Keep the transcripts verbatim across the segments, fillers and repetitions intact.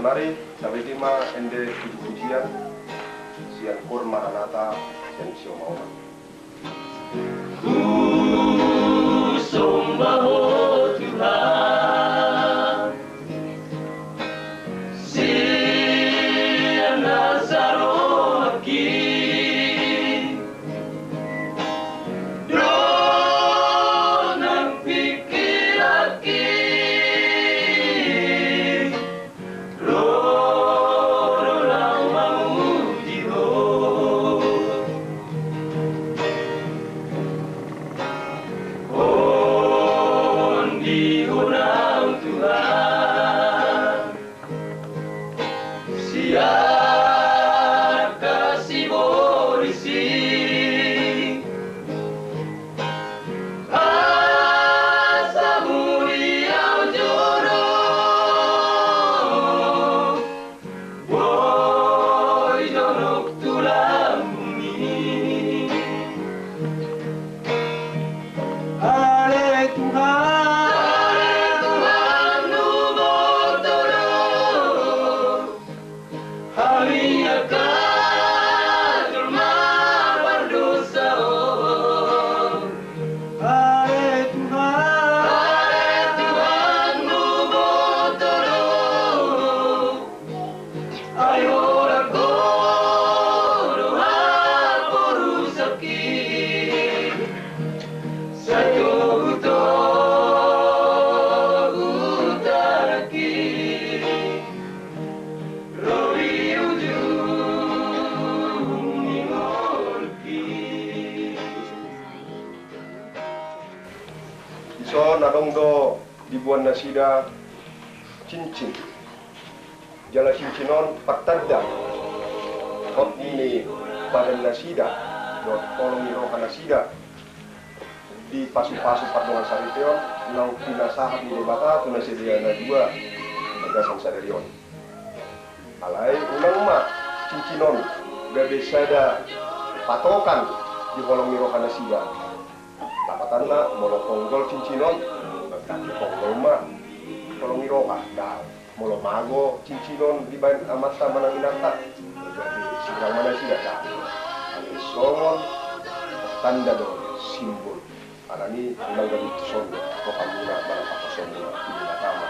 Mari, sabege ma ende puji-pujian sian Kor Maranatha sian Siomaoman. Husomba Ho Tuhan, sian na sarohaki dohot nang pingkiranki. Ro do laho mamuji Ho. Tondion Ho Tuhan, sian hasiboris i. Asa mulia jolo, boi jonok tulang bumi. Ale Tuhan, ale Tuhan, huboto do hami angka jolma pardosa on. Ale Tuhan, ale Tuhan, huboto do, ai holan Ho do haporusangki. Sai togu-togu tanganki ro di ujung ni ngolungki. Dison adong do diboan nasida cincin. Jala cincin on partanda hot ni badan nasida dohot holong ni roha nasida di pasu-pasu pardongan saripeon naung pinasahat ni Debata tu nasida na dua di bagasan sadari on. Alai unang ma cincin on gabe sada patokan di holong ni roha nasida. Lapatanna, molo honggol cincin on, berarti honggol ma holong ni roha. Dang, molo mago cincin on dibaen amanta manang inanta, berarti sirang ma nasida. Dang, alai songon tanda do, simbol. Alani unang gabe tuson do rohamuna manang pahosamuna tu Debata ma.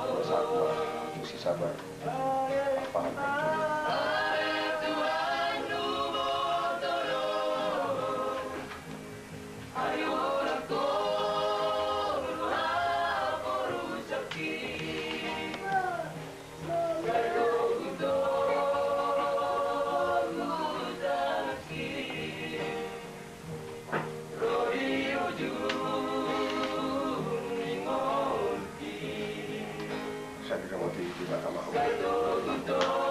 Molo sahat ma tu si sabar. Sai diramoti Debata ma ho.